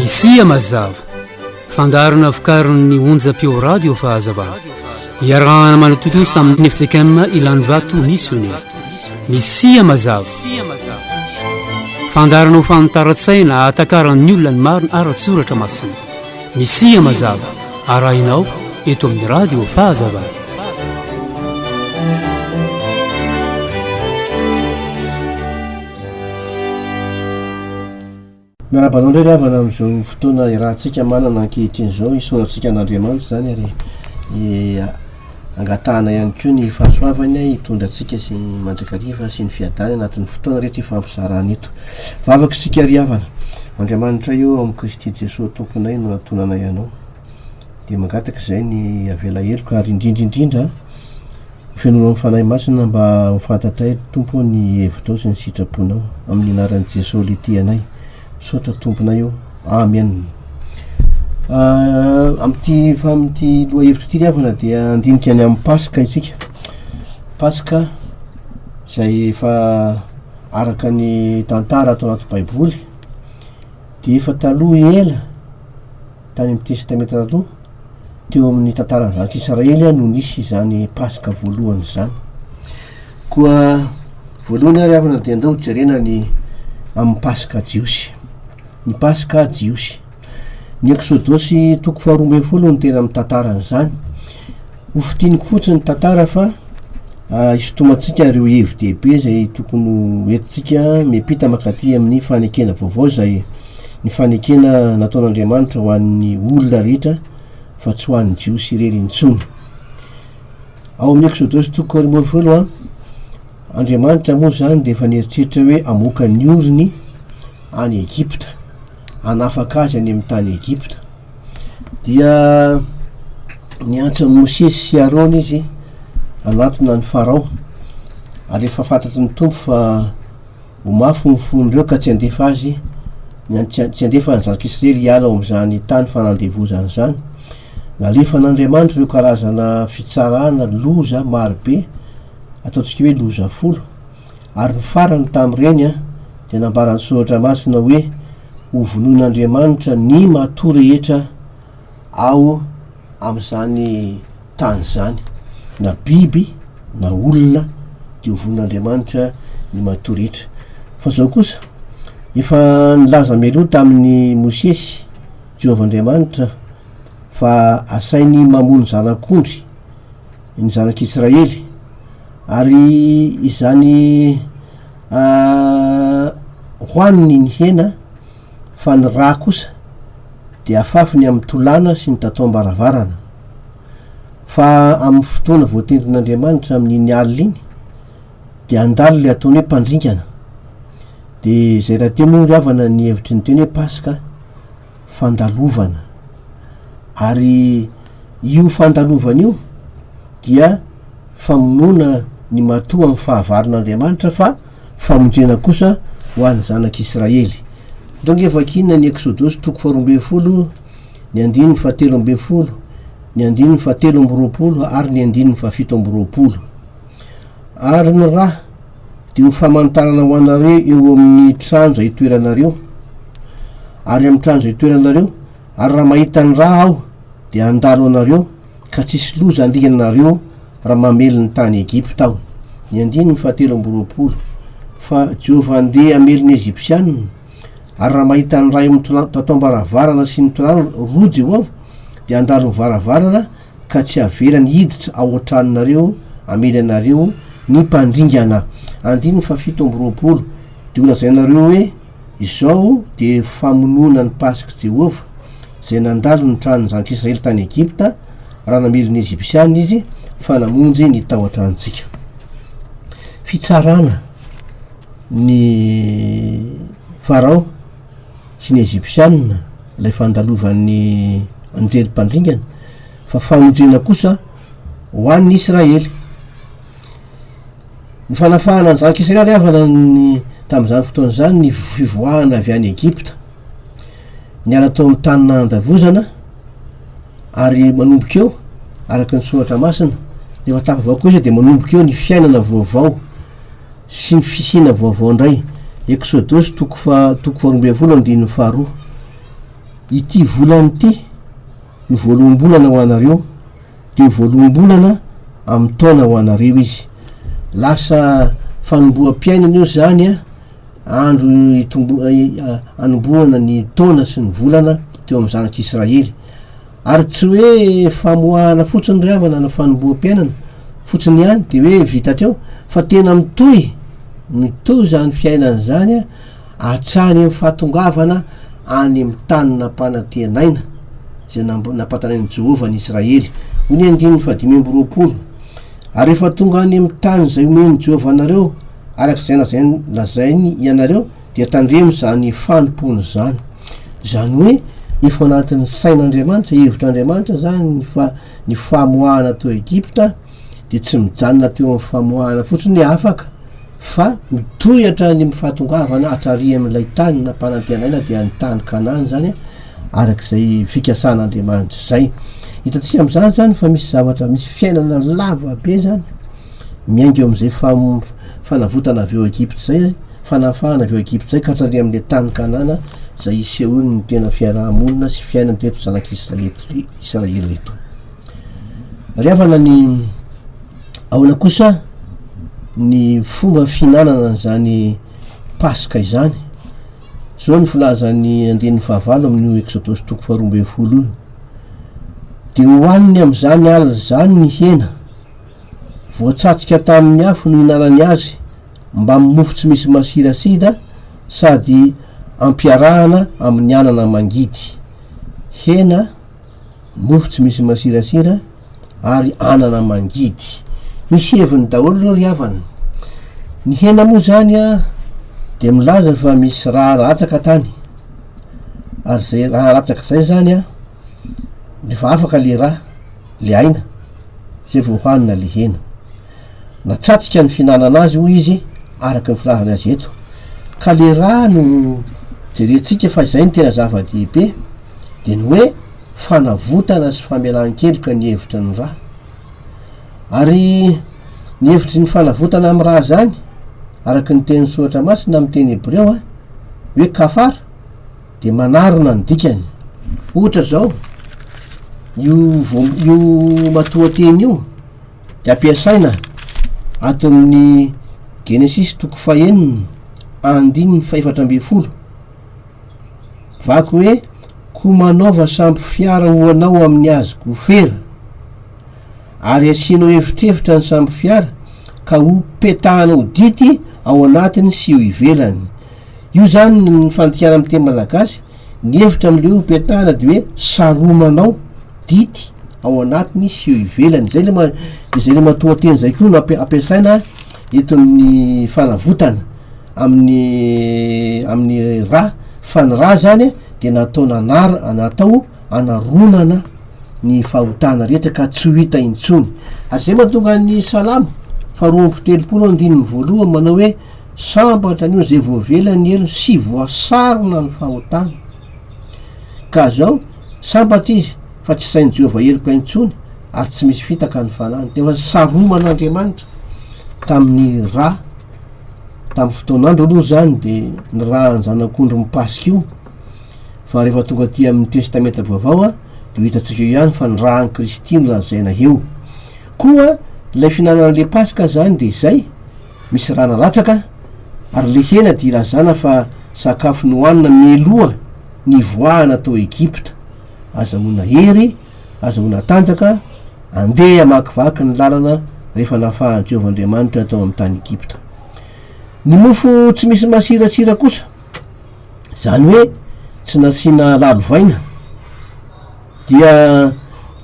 Misia Mazava, fandaharana vokarin'ny onjam-peo radio Fahazavana. Iarahana manatontosa amin'ny FJKM Ilanivato Misionera. Misia Mazava. Fandaharana ho fanitaran-tsaina ahatakaran'ny olona ny marina ara-tsoratra masina. Misia Mazava, arahinao eto amin'ny radio Fahazavana. Miarahaba anao indray ry havana amin'izao fotoana iarahantsika manana ankehitriny izao. Isaorantsika an'Andriamanitra izany ary angatahana ihany koa ny fahasoavany hitondra antsika sy ny mandrakariva sy ny fiadanany anatin'ny fotoana rehetra ifampizarana eto. Vavaka isika ry havana. Andriamanitra eo amin'i Kristy Jesoa Tomponay no atonanay anao. Dia mangataka izay ny avela heloka ary indrindra indrindra Fenoina amin'ny Fanahy Masina mba ho fantatray ry Tompo ô ny hevitrao sy ny sitraponao. Amin'ny anaran'i Jesoa le tia anay. Misaotra Tomponay ô. Amen. Ah, amin'ity fa amin'ity lohahevitra ity ry havana dia handinika ny amin'ny Paska isika. Paska izay efa araka ny tantara ato anaty Baiboly dia efa taloha ela tany amin'ny Testamenta Taloha, teo amin'ny tantaran'ny zanak'Israely no nisy izany Paska voalohany izany. Koa voalohany ary havana dia andao jerena ny amin'ny Paska jiosy. Ny Paska jiosy. Ny Eksodosy toko faharoa ambin'ny folo no tena mitantara an'izany. Ho fintiniko fotsiny ny tantara fa ah, hisintomantsika ireo hevi-dehibe izay tokony ho entintsika miampita mankaty amin'ny fanekena vaovao izay ny fanekena nataon'Andriamanitra ho an'ny olona rehetra fa tsy ho an'ny Jiosy irery intsony. Ao amin'ny Eksodosy toko 12 a, Andriamanitra moa izany dia efa nieritreritra hoe hamoaka ny olony any Egypta, hanafaka azy any amin'ny tany Egypta. Dia niantso an'i Mosesy sy Arona izy hanatona an'i Farao, ary efa fantatry ny Tompo fa Ho mafy ny fon'ireo ka tsy handefa azy, tsy handefa ny zanak'Israely hiala ao amin'izany tany fanandevozana izany. Nalefan'Andriamanitra ireo karazana fitsarana, loza marobe, ataontsika hoe loza folo, ary ny farany tamin'ireny dia nambaran'ny Soratra Masina hoe hovonoin'Andriamanitra ny matoa rehetra ao amin'izany tany izany, na biby na olona dia ho vonin'Andriamanitra ny matoa rehetra. Fa zao kosa, efa nilaza mialoha tamin'i Mosesy Jehovah Andriamanitra fa asainy mamono zanak'ondry ny zanak'Israely, ary izany hohaniny ny hena fa ny rà kosa dia afafiny amin'ny tolàna sy ny tataom-baravarana. Fa amin'ny fotoana voatendrin'Andriamanitra amin'iny alina iny dia handalo ilay ataony hoe mpandringana. Dia izay rahateo moa ry havana ny hevitry ny teny hoe Paska, fandalovana. Ary io fandalovana io dia famonoana ny matoa amin'ny fahavalon'Andriamanitra fa famonjena kosa ho an'ny zanak'Israely. Ndao nge vakiana ny Eksodosy toko faharoa ambin'ny folo, ny andininy fahatelo ambin'ny folo, ny andininy fahatelo amby roapolo ary ny andininy fahafito amby roapolo. Ary ny ra dia ho famantarana ho anareo eo amin'ny trano izay itoeranareo, ary amin'ny trano izay itoeranareo, ary raha mahita ny ra aho, dia handalo anareo, ka tsy hisy loza handringana anareo raha mamely ny tany Egypta aho. Ny andininy fahatelo amby roapolo. Fa Jehovah handeha hamely ny Egyptiana, ary raha mahita ny ray amin'ny tataom-baravarana sy ny tolàna roa Jehovah, dia handalo ny varavarana ka tsy havelany hiditra ao an-tranonareo hamely anareo ny mpandringana. Andininy fahafito amby roapolo. Dia holazainareo hoe, Izao dia famonoana ny Pask'i Jehovah, izay nandalo ny tranon'ny zanak'Israely tany Egypta, raha namely ny Egypsiana izy, fa namonjy ny tao an-tranontsika. Fitsarana ny Farao sy ny Egypsiana ilay fandalovan'ny anjely mpandringana, fa famonjena kosa ho an'ny Israely. Ny fanafahana ny zanak'Israely havana ny tamin'izany fotoana izany ny fivoahana avy any Egypta. Niala tao amin'ny tany nahandavozana ary manomboka eo, araka ny soratra masina, rehefa tafavoaka izy dia manomboka eo ny fiainana vaovao sy ny fisiana vaovao indray. Eksodosy toko faha toko faharoa ambin'ny folo andininy faharoa. Ity volana ity no voaloham-bolana ho anareo, dia ho voaloham-bolana amin'ny taona ho anareo izy. Lasa fanomboham-piainana io izany an, andro hitombo- hanombohana ny taona sy ny volana teo amin'ny zanak'Israely. Ary tsy hoe famoahana fotsiny ry havana na fanomboham-piainana fotsiny ihany de hoe vita hatreo fa tena mitohy, mitohy izany fiainana izany hatrany amin'ny fahatongavana any amin'ny tany nampanantenaina izay nampantenain'i Jehovah ny Israely. Hoy ny andininy fahadimy amby 20, Ary rehefa tonga any amin'ny tany izay omen'i Jehovah anareo, araka izay lazainy lazainy ianareo, dia tandremo izany fanompoana izany. Izany hoe efa anatin'ny sain'Andriamanitra, hevitr'Andriamanitra zany ny fa ny famoahana tao Egypta dia tsy mijanona teo amin'ny famoahana fotsiny hoe afaka fa mitohy hatrany amin'ny fahatongavana hatrary amin'ilay tany nampanantenaina dia ny tany Kanana zany araka izay fikasan'Andriamanitra izay. Hitantsika amin'izany zany fa misy zavatra misy fiainana lava be zany miainga eo amin'izay fanavotana avy eo Egypta izay fanafahana avy ao Egypta izay ka hatrany amin'ilay tany Kanana izay isehoan'ny tena fiaraha-monina sy fiainan'ireto zanak'Israely Israely ireto. Ry havana ny ahoana kosa ny fomba fihinanana an'izany Paska izany? Izao ny filazan'ny andininy fahavalo amin'io Eksodosy toko faharoa 12 io. Dia hohaniny amin'izany alina izany ny hena, voatsatsika tamin'ny afo no hinanany azy, mbamin'ny mofo tsy misy masirasida sady ampiarahana amin'ny anana mangidy, hena, mofo tsy misy masirasira ary anana mangidy. Misy heviny daholo ireo ry havana. Ny hena moa zany a dia milaza fa misy rà latsaka tany, ary zay rà latsaka zay zany a rehefa afaka le rà, le aina, zay vao hohanina le hena. Natsatsika ny fihinanana azy hoy izy araka ny filazany azy eto. Ka le rà no jerentsika fa izay no tena zava-dehibe de ny hoe fanavotana sy famelan-keloka ny hevitry ny rà. Ary ny hevitry ny fanavotana amin'ny rà zany araka ny tenin'ny soratra masina amin'ny teny hebreo a, hoe kafar de manarona ny dikany. Ohatra zao, io voam- io matoanteny io dia ampiasaina ato amin'ny Genesisy toko fahenina andininy fahefatra 12. Vaky hoe, Koa manaova sambo fiara ho anao amin'ny hazo gofera, ary asianao efitrefitra ny sambo fiara, ka ho petahanao dity ao anatiny sy eo ivelany. Io izany ny fandikana amin'ny teny malagasy, ny hevitra amin'ilay hoe ho petahana dia hoe saromanao dity ao anatiny sy eo ivelany. Zay le ma- de zay le matoanteny zay koa no ampiasaina eto amin'ny fanavotana amin'ny amin'ny rà, fa ny rà zany de natao nanar- natao anaronana ny fahotana rehetra ka tsy ho hita intsony. Ary zay mahatonga ny Salamo faharoa amby 30 andininy voalohany manao hoe sambatra ny olo zay voavela ny helony sy voasarona ny fahotana. Ka zao, sambatra izy fa tsy sain'i Jehovah heloka intsony ary tsy misy fitaka ny fanahiny. Dia efa saroman'Andriamanitra tamin'ny rà, tamin'ny fotoan'andro aloha zany de ny ràn'ny zanak'ondry mipaska io, fa rehefa tonga aty amin'ny testamenta vaovao a, de ho hitantsika eo ihany fa ny ràn'i Kristy no lazaina eo. Koa ilay fihinanana le paska zany de izay, misy rà nalatsaka, ary le hena dia ilazana fa sakafo nohanina mialoha ny hivoahana tao Egypta, azahoana hery, azahoana tanjaka, andeha hamakivaky ny lalana rehefa nafahan'i Jehovah Andriamanitra tao amin'ny tany Egypta. Ny mofo tsy misy masirasira kosa, izany hoe tsy nasiana lalovaina, dia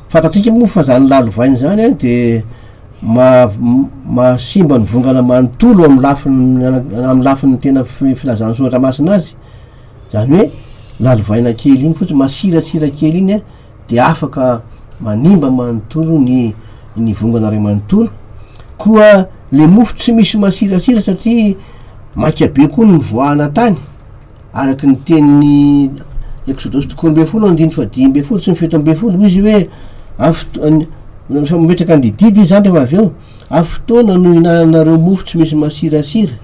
fantatsika moa fa zany lalovaina zany a de mahasimba ny vongana manontolo amin'ny lafiny amin'ny lafiny tena filazan'ny soratra masina azy, zany hoe lalovaina kely iny fotsiny masirasira kely iny a de afaka manimba manontolo ny ny vongana ray manontolo, koa le mofo tsy misy masirasira satria maika be koa ny nivoahana tany. Araka ny tenin'ny Eksodosy toko 12 andininy faha-15 sy ny 17, hoy izy hoe, Amin'ny foto- mametraka an'ilay didy izy zany rehefa avy eo, amin'ny fotoana no ihinananareo mofo tsy misy masirasira.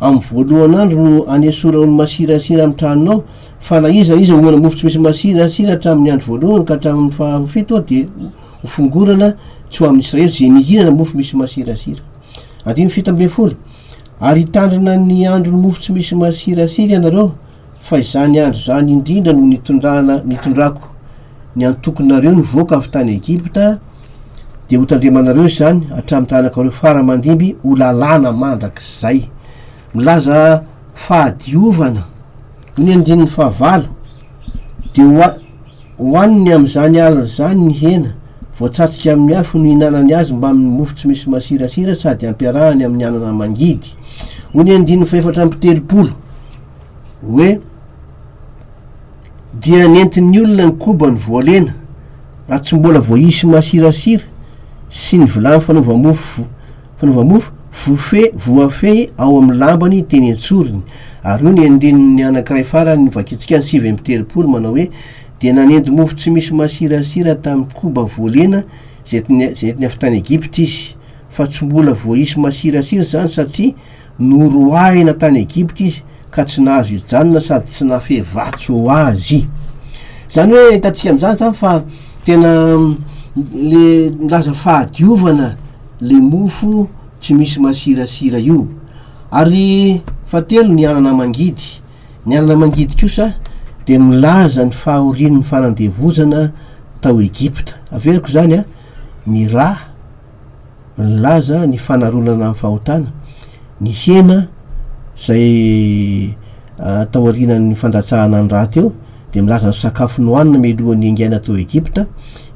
Amin'ny voalohan'andro no anesorao ny masirasira amin'ny tranonao, fa na iza na iza homana mofo tsy misy masirasira hatramin'ny andro voalohany ka hatramin'ny fahafito dia ho fongorana tsy ho amin'ny Israely izay mihinana mofo misy masirasira. Andininy 17. Ary hitandrina ny andron'ny mofo tsy misy masirasira ianareo, fa izany andro izany indrindra no nitondrana nitondrako ny antokonareo nivoaka avy tany Egypta, dia hotandremanareo izany hatramin'ny taranakareo fara aman-dimby ho lalàna mandrakizay. Milaza fahadiovana, hoy ny andininy fahavalo, dia ho hohaniny amin'izany alina izany ny hena, voatsatsika amin'ny afo no hihinanany azy mbamin'ny mofo tsy misy masirasira sady ampiarahany amin'ny anana mangidy. Hoy ny andininy fahefatra amby 30 hoe, Dia nentin'ny olona ny kobany voalena, raha tsy mbola voaisy masirasira, sy ny vilany fanaova-mofo fanaova-mofo vofe voafehy ao amin'ny lambany teny an-tsorony. Ary hoy ny andininy anankiray farany novakintsika ny 39 manao hoe, Dia nanendy mofo tsy misy masirasira tamin'ny koba voalena izay izay nentiny avy tany Egypta izy, fa tsy mbola voaisy masirasira izany satria Noroahina tany Egypta izy ka tsy nahazo hijanona sady tsy nafehy vatsy ho azy. Izany hoe hitantsika amin'izany izany fa tena le milaza fahadiovana le mofo tsy misy masirasira io. Ary fahatelo ny anana mangidy. Ny anana mangidy kosa dia milaza ny fahorian'ny fanandevozana tao Egypta. Averiko izany an, ny ra Nilaza ny fanaronana ny fahotana, ny hena izay taorianan'ny fandatsahana ny rà teo dia milaza ny sakafo nohanina mialohan'ny hiaingàna tao Egypta,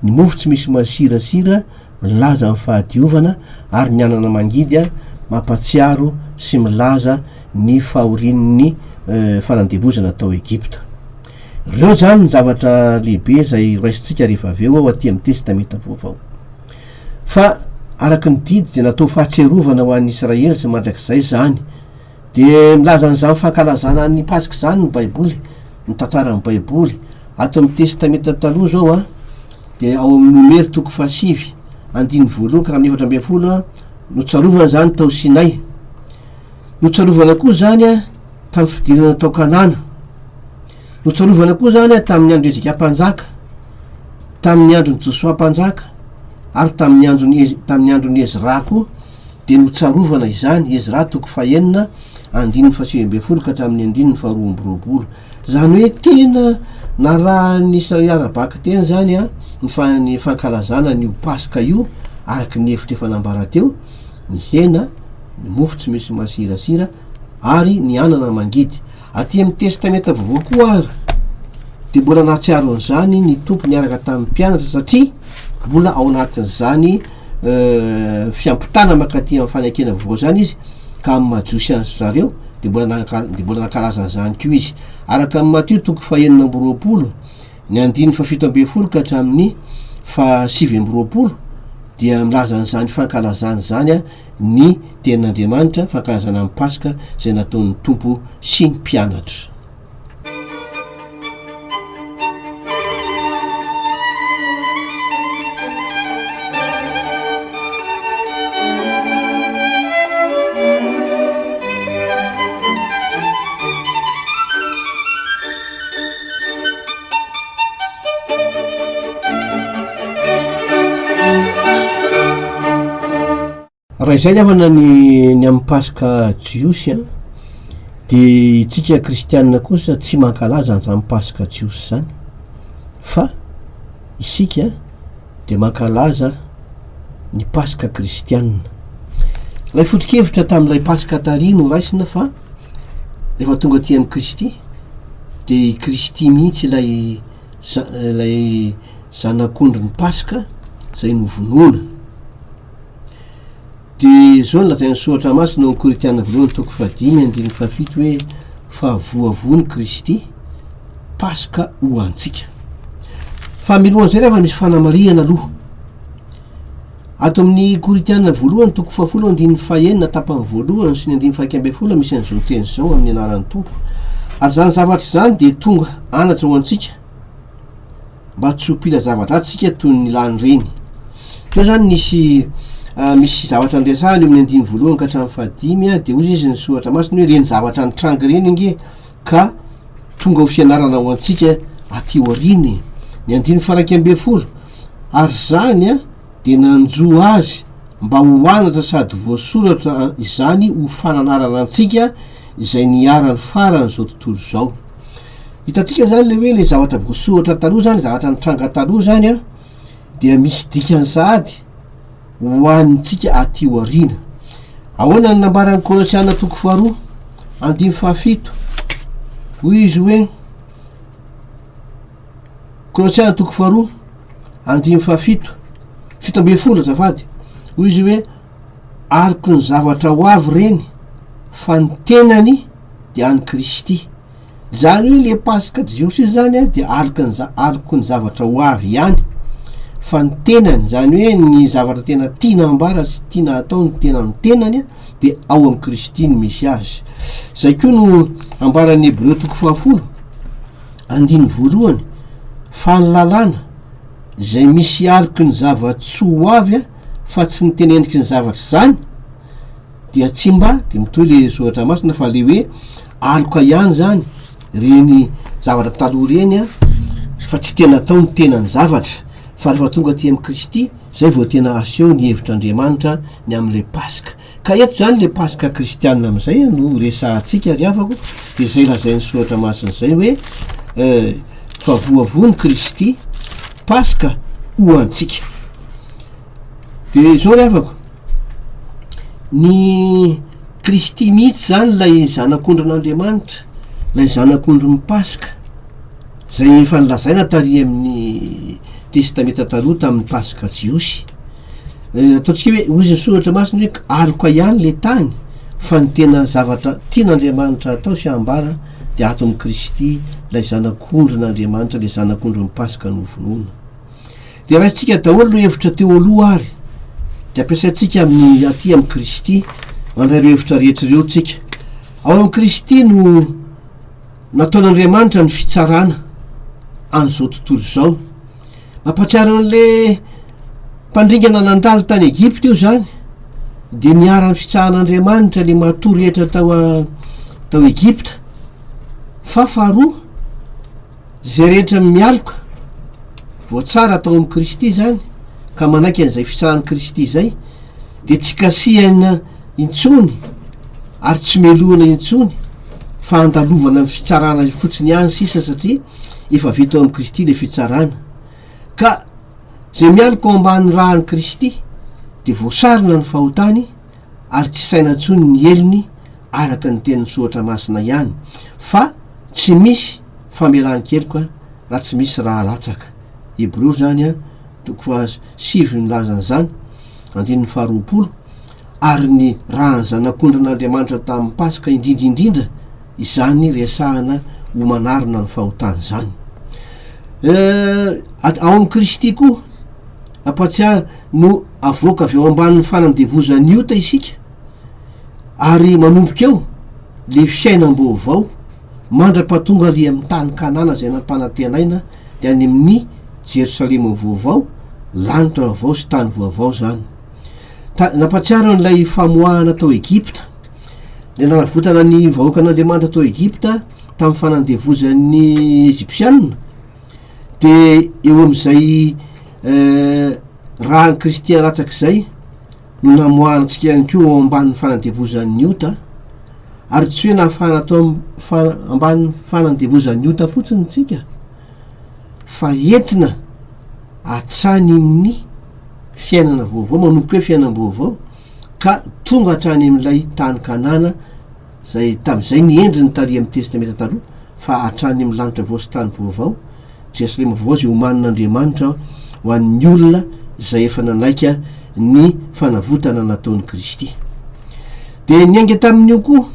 ny mofo tsy misy masirasira milaza ny fahadiovana ary ny anana mangidy mampatsiaro sy milaza ny fahorian'ny fanandevozana tao Egypta. Ireo izany ny zavatra lehibe izay raisintsika rehefa avy eo ao aty amin'ny Testamenta Vaovao. Fa araka ny didy dia natao fahatsiarovana ho an'ny Israely izay mandrakizay izany. Dia milaza an'izany fankalazana ny Paska izany ny Baiboly, ny tantaran'ny Baiboly. Ato amin'ny Testamenta Taloha izao an, dia ao amin'ny Nomery toko fahasivy, andininy voalohany ka hatramin'ny 14 an, notsarovana izany tao Sinay. Notsarovana koa izany an, tamin'ny fidirana tao Kanana. Notsarovana koa izany an, tamin'ny andro Hezekia mpanjaka. Tamin'ny andron'i Josoa mpanjaka ary tamin'ny andron'i tamin'ny andron'i Ezra koa dia notsarovana izany, Ezra toko fahenina andininy fahasivy ambin'ny folo ka hatramin'ny andininy faharoa amby roapolo. Izany hoe tena narahan'ny Israely ara-bakiteny izany an, ny fa- ny fankalazana an'io Paska io araka ny hevitra efa nambara teo, ny hena, ny mofo tsy misy masirasira ary ny anana mangidy. Aty amin'ny Testamenta Vaovao koa ary dia mbola nahatsiaro an'izany ny Tompo niaraka tamin'ny mpianatra satria mbola ao anatin'izany fiampitana mankaty amin'ny fanekena vaovao izany izy ka amin'ny maha Jiosy an-dry zareo dia mbola nanka- dia mbola nankalaza an'izany koa izy. Araka an'i Matio toko fahenina amby roapolo, ny andininy fahafito ambin'ny folo ka hatramin'ny fahasivy amby roapolo dia milaza an'izany fankalazana izany ny Tenin'Andriamanitra, fankalazana ny Paska izay nataon'ny Tompo sy ny mpianatra. Raha izay ny havana ny ny amin'ny Paska jiosy an, de itsika kristianina kosa tsy mankalaza an'izany Paska jiosy zany fa isika de mankalaza ny Paska kristianina. Ilay foto-kevitra tamin'ilay Paska tary no raisina fa rehefa tonga aty amin'i Kristy de i Kristy mihitsy ilay za- ilay zanak'ondrin'ny Paska zay novonoina. Dia izao no lazain'ny Soratra Masina ao amin'ny Korintiana voalohany toko fahadimy andininy fahafito hoe fa voavono Kristy, Paska ho antsika. Fa milohan'izay rehefa misy fanamarihana aloha. Ato amin'ny Korintiana voalohany toko fahafolo andininy fahenina tapany voalohany sy ny andininy faha-iraika ambin'ny folo misy an'izao teny izao amin'ny anaran'ny Tompo. Ary izany zavatra izany dia tonga anatra ho antsika mba tsy ho mpila zava-dratsy isika toy ny lany ireny. Teo zany nisy. Misy zavatra niresahany eo amin'ny andininy voalohany ka hatramin'ny fahadimy a, de hozy izy ny soratra masina hoe ireny zavatra nitranga ireny ange ka tonga ho fianarana ho antsika aty aoriana e. Ny andininy faha-11, ary izany a dia nanjo azy mba ho anatra sady voasoratra izany ho fananarana antsika izay niharan'ny faran'izao tontolo izao. Hitantsika zany le hoe le zavatra voasoratra taloha zany, zavatra nitranga taloha zany a, dia misy dikany sahady ho antsika aty aoriana. Ahoana ny nambaran'ny Kolosiana toko faharoa, andininy fahafito? Hoy izy hoe, Kolosiana toko faharoa, andininy fahafito, 17 azafady, hoy izy hoe, aroko ny zavatra ho avy ireny, fa ny tenany dia an'i Kristy. Zany hoe le Paska jiosy io zany a dia aloka ny za- aloky ny zavatra ho avy ihany fa ny tenany zany hoe ny zavatra tena tiana ambara sy tiana atao ny tena ny tenany a de ao amin'i Kristy no misy azy. Zay koa no ambaran'ny Hebreo toko fahafolo andininy voalohany fa ny lalàna zay misy aloky ny zava-tsoa ho avy a fa tsy ny tena endriky ny zavatra izany dia tsy mba de mitohy le soratra masina fa le hoe aloka ihany zany reny zavatra taloha reny a fa tsy tena atao ny tenany zavatra fa rehefa tonga aty amin'i Kristy zay vao tena aseho ny hevitr'Andriamanitra ny amin'ilay Paska. Ka eto zany le Paska kristianina amin'izay no resahantsika ry havako de zay lazain'ny soratra masina zay hoe fa voavono Kristy Paska ho antsika. De zao ry havako, ny Kristy mihitsy zany lay zanak'ondrin'Andriamanitra, lay zanak'ondrin'ny Paska, zay efa nolazaina tary amin'ny Testamenta Taloha tamin'ny Paska jiosy. Ataontsika hoe hoy izy ny soratra masina hoe aloka ihany le tany fa ny tena zavatra tian'Andriamanitra atao sy ambara de ato amin'i Kristy lay zanak'ondrin'Andriamanitra, lay zanak'ondrin'ny Paska novonoina. Dia raisintsika daholo ireo hevitra teo aloha ary dia ampiasaintsika amin'ny aty amin'i Kristy, mandray ireo hevitra rehetra ireo tsika. Ao amin'i Kristy no nataon'Andriamanitra ny fitsarana an'izao tontolo izao. Mampahatsiaro an'le mpandringana nandalo tany Egypta io zany, dia niharan'ny fitsahan'Andriamanitra le matoa rehetra tao tao Egypta. Fa faharoa, Izay rehetra mialoka, voatsara tao amin'i Kristy izany, ka manaiky an'izay fitsaran'i Kristy izay, dia tsy kasihina intsony ary tsy melohina intsony, fa andalovana ny fitsarana fotsiny ihany sisa satria efa vita ao amin'i Kristy ilay fitsarana. Ka izay mialoka ao ambany ràn'i Kristy dia voasarona ny fahotany ary tsy saina intsony ny helony araka ny tenin'ny Soratra Masina ihany, fa tsy misy famelan-keloka raha tsy misy rà latsaka. Hebreo izany an, toko faha sivy milaza an'izany, andininy faha 20, ary ny ràn'ny Zanak'ondrin'Andriamanitra tamin'ny Paska indrindra indrindra izany resahana ho manarona ny fahotana izany. Ao amin'i Kristy koa, ampatsiahy, no avoaka avy ao ambanin'ny fanandevozan'ny ota isika, ary manomboka eo le fiainam-baovao mandra-pahatonga ary amin'ny tany Kanana izay nampanantenaina dia any amin'ny Jerosalema vaovao, lanitra vaovao sy tany vaovao izany. Ta- nampatsiaro an'ilay famoahana tao Egypta, ilay nanavotana ny vahoakan'Andriamanitra tao Egypta tamin'ny fanandevozan'ny Egypsianina, dia eo amin'izay eh, ràn'i Kristy alatsaka izay no namoahana antsika ihany koa ao ambanin'ny fanandevozan'ny ota, ary tsy hoe nahafahana tao am- fa- ambanin'ny fanandevozan'ny ota fotsiny tsika, fa entina hatrany amin'ny fiainana vaovao, manomboka hoe fiainam-baovao, ka tonga hatrany amin'ilay tany Kanana, zay tamin'izay ny endriny tary amin'ny Testamenta Taloha, fa hatrany amin'ny lanitra vaovao sy tany vaovao, Jerosalema vaovao izay omanin'Andriamanitra ho an'ny olona izay efa nanaika ny fanavotana nataon'i Kristy. Dia niainga tamin'io koa,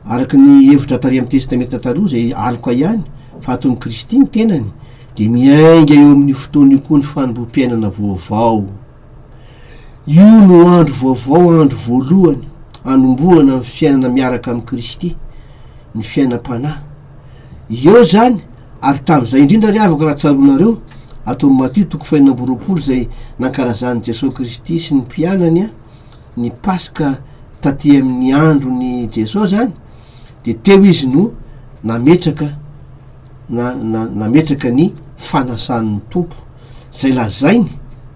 araka ny hevitra tary amin'ny Testamenta Taloha izay aloka ihany fa ato amin'i Kristy ny tenany, dia miainga eo amin'io fotoana io koa ny fanomboam-piainana vaovao. Io no andro vaovao, andro voalohany anombohana ny fiainana miaraka amin'i Kristy, ny fiainam-panahy. Eo izany, ary tamin'izay indrindra ry havako raha tsaroanareo, ato amin'ny Matio toko fahenina amby 20 izay nankalazan'i Jesoa Kristy sy ny mpianany ny Paska taty amin'ny andron'i Jesoa zany, de teo izy no nametraka na na nametraka ny fanasan'ny Tompo, izay lazainy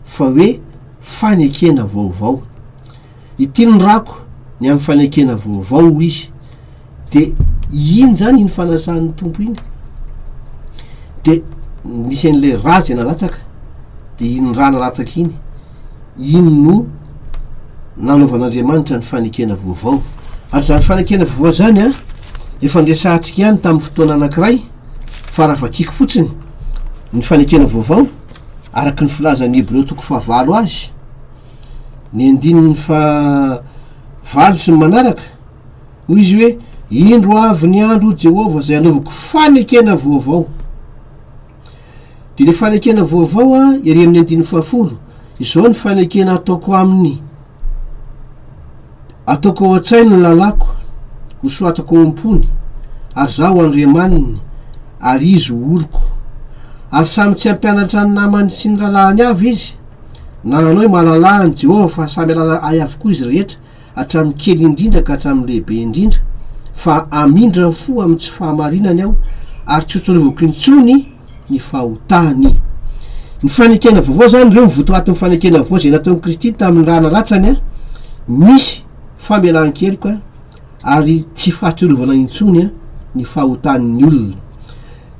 fa hoe fanekena vaovao. Ity ny rako ny amin'ny fanekena vaovao hoy izy. De iny zany iny fanasan'ny Tompo iny de misy an'le rà zay nalatsaka de iny rà nalatsaka iny, iny no nanaovan'Andriamanitra ny fanekena vaovao. Ary zany fanekena vaovao zany an, efa niresahantsika ihany tamin'ny fotoana anankiray fa raha vakiko fotsiny ny fanekena vaovao araky ny filazan'ny Hebreo toko fahavalo azy, ny andininy faha valo sy ny manaraka, hoy izy hoe, Indro avy ny andro, hoy Jehovah, izay hanaovako fanekena vaovao. Dia ilay fanekena vaovao a, ery amin'ny andininy fahafolo, izao ny fanekena ataoko aminy, ataoko ao an-tsainy ny lalàko, hosoratako ao am-pony, ary izaho ho Andriamaniny, ary izy ho oloko. Ary samy tsy hampianatra ny namany sy ny rahalahiny avy izy, na hanao hoe mahalala an'i Jehovah fa samy hahalala ahy avokoa izy rehetra, hatramin'ny kely indrindra ka hatramin'ny lehibe indrindra, fa hamindra fo amin'ny tsy fahamarinany aho, ary tsy hotsarovako intsony ny fahotany. Ny fanekena vaovao izany, ireo ny votoatin'ny fanekena vaovao izay nataon'i Kristy tamin'ny rà nalatsany, misy famelan-keloka ary tsy fahatsiarovana intsony ny fahotan'ny olona.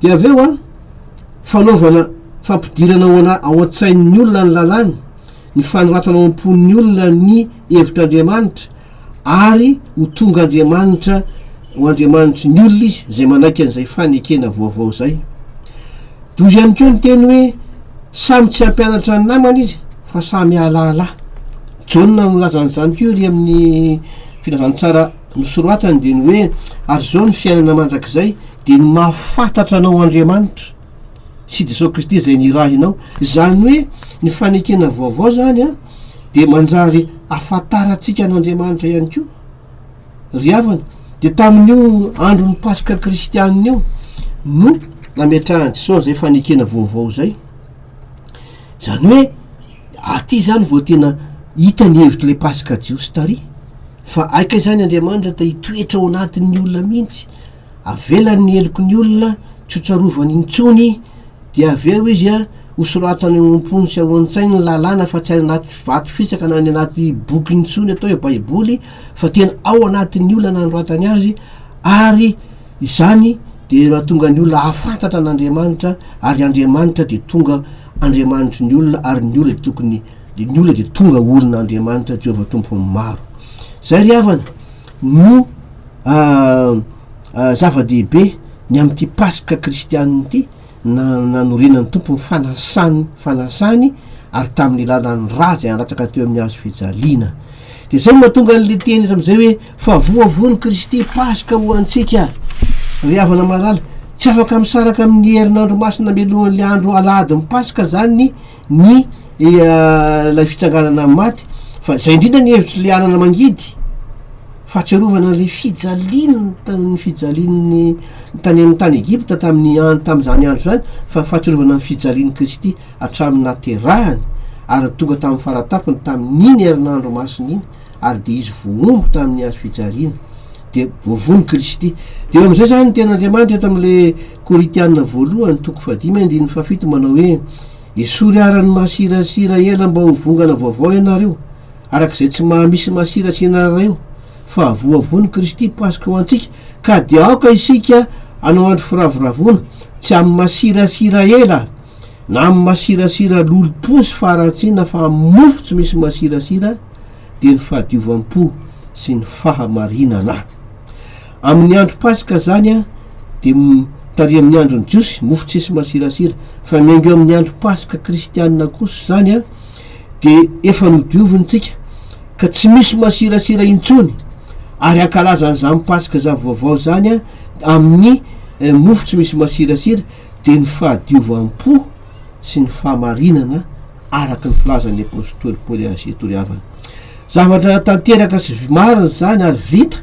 Dia avy eo, fanaovana fampidirana ao ana- ao an-tsain'ny olona ny lalàna, ny fanoratana ao am-pon'ny olona ny hevitr'Andriamanitra ary ho tonga Andriamanitra ho Andriamanitry ny olona izy izay manaiky an'izay fanekena vaovao izay. Dozy ihany koa ny teny hoe samy tsy hampianatra ny namany izy fa samy hahalala. Jaona no nilaza an'izany koa ery amin'ny filazantsara nosoratany dia ny hoe ary izao ny fiainana mandrakizay dia ny mahafantatra anao Andriamanitra sy Jesosy Kristy izay nirahinao. Izany hoe ny fanekena vaovao zany an dia manjary ahafantarantsika an'Andriamanitra ihany koa. Ry havana, dia tamin'io andron'ny Paska kristianina io no nametrahan'i Jesosy izay fanekena vaovao izay. Izany hoe aty izany vao tena hita ny hevitr'ilay Paska jiosy tary, fa hay kay izany Andriamanitra ta hitoetra ao anatin'ny olona mihitsy. Avelany ny heloky ny olona, tsy ho tsarovany intsony, dia avy eo izy a, hosoratany ao am-pony sy ao an-tsainy ny lalàna fa tsy any anaty vato fisaka na any anaty boky intsony atao hoe baiboly fa tena ao anatin'ny olona nanoratany azy ary izany dia mahatonga ny olona hahafantatra an'Andriamanitra ary Andriamanitra dia tonga Andriamanitry ny olona ary ny olona dia tokony ny olona dia tonga olon'Andriamanitra Jehovah Tompon'ny maro. Zay ry havana no Zava-dehibe ny amin'ity Paska kristianina ity, na nanorenan'ny Tompo ny fanasany fanasany ary tamin'ny alalan'ny ra izay nalatsaka teo amin'ny hazo fijaliana. Dia izay no mahatonga an'ilay teny eto amin'izay hoe fa voavono Kristy Paska ho antsika. Ry havana malala, tsy afaka misaraka amin'ny herinandro masina mialohan'ilay andro alahadin'ny Paska izany ny ilay fitsanganana amin'ny maty, fa izay indrindra ny hevitr'ilay anana mangidy. Fahatsiarovana an'ilay fijaliany tamin'ny fijalian'ny tany amin'ny tany Egypta tamin'ny andro tamin'izany andro izany fa fahatsiarovana ny fijalian'i Kristy hatramin'ny naterahany ary tonga tamin'ny faratapony tamin'iny herinandro masina iny ary dia izy voahombo tamin'ny hazo fijaliana dia voavono Kristy. Dia eo amin'izay izany ny tenin'Andriamanitra eto amin'ilay Korintiana voalohany toko fahadimy andininy fahafito manao hoe esory ara ny masirasira ela mba ho vongana vaovao ianareo araka izay tsy maha-misy masira sy ianareo, fa voavono Kristy Paska ho antsika, ka dia aoka isika hanao andro firavoravoana, tsy amin'ny masirasira ela, na amin'ny masirasira lolompo sy faharatsiana, fa amin'ny mofo tsy misy masirasira, dia ny fahadiovam-po sy ny fahamarinana. Amin'ny andro Paska izany an, dia tary amin'ny andron'ny Jiosy, mofo tsisy masirasira, fa miainga eo amin'ny andro Paska kristianina kosa izany an, dia efa nodioviny tsika ka tsy misy masirasira intsony ary hankalaza an'izany Paska zava-vaovao izany amin'ny eh, mofo tsy misy masirasira dia ny fahadiovam-po sy ny fahamarinana araka ny filazan'ny apostoly Paoly azy eto ry havana. Zavatra tanteraka sy marina izany ary vita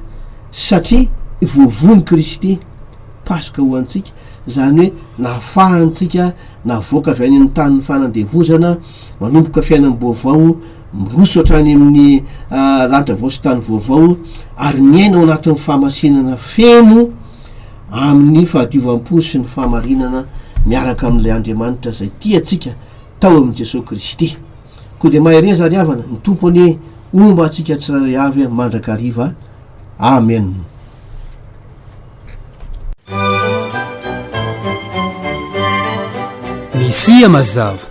satria voavono Kristy Paska ho antsika. Izany hoe nahafahantsika navoaka avy any amin'ny tanin'ny fanandevozana, manomboka fiainam-baovao, miroso hatrany amin'ny lanitra vao sy tany vaovao, ary miaina ao anatin'ny fahamasinana feno amin'ny fahadiovam-po sy ny fahamarinana miaraka amin'ilay Andriamanitra izay tia antsika tao amin'i Jesoa Kristy. Koa dia mahereza ry havana, ny Tompo anie homba antsika tsirairay avy mandrakariva. Amen. Misia Mazava,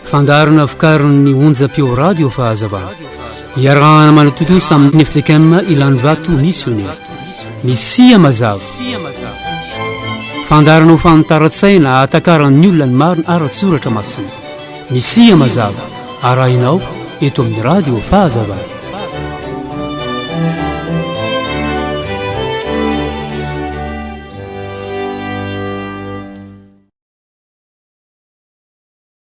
fandaharana vokarin'ny onjam-peo radio Fahazavana. Iarahana manatontosa amin'ny fjkm Ilanivato Misionera. Misia Mazava. Fandaharana ho fanitaran-tsaina ahatakaran'ny olona ny marina ara-tsoratra masina. Misia Mazava, arahinao eto amin'ny radio Fahazavana.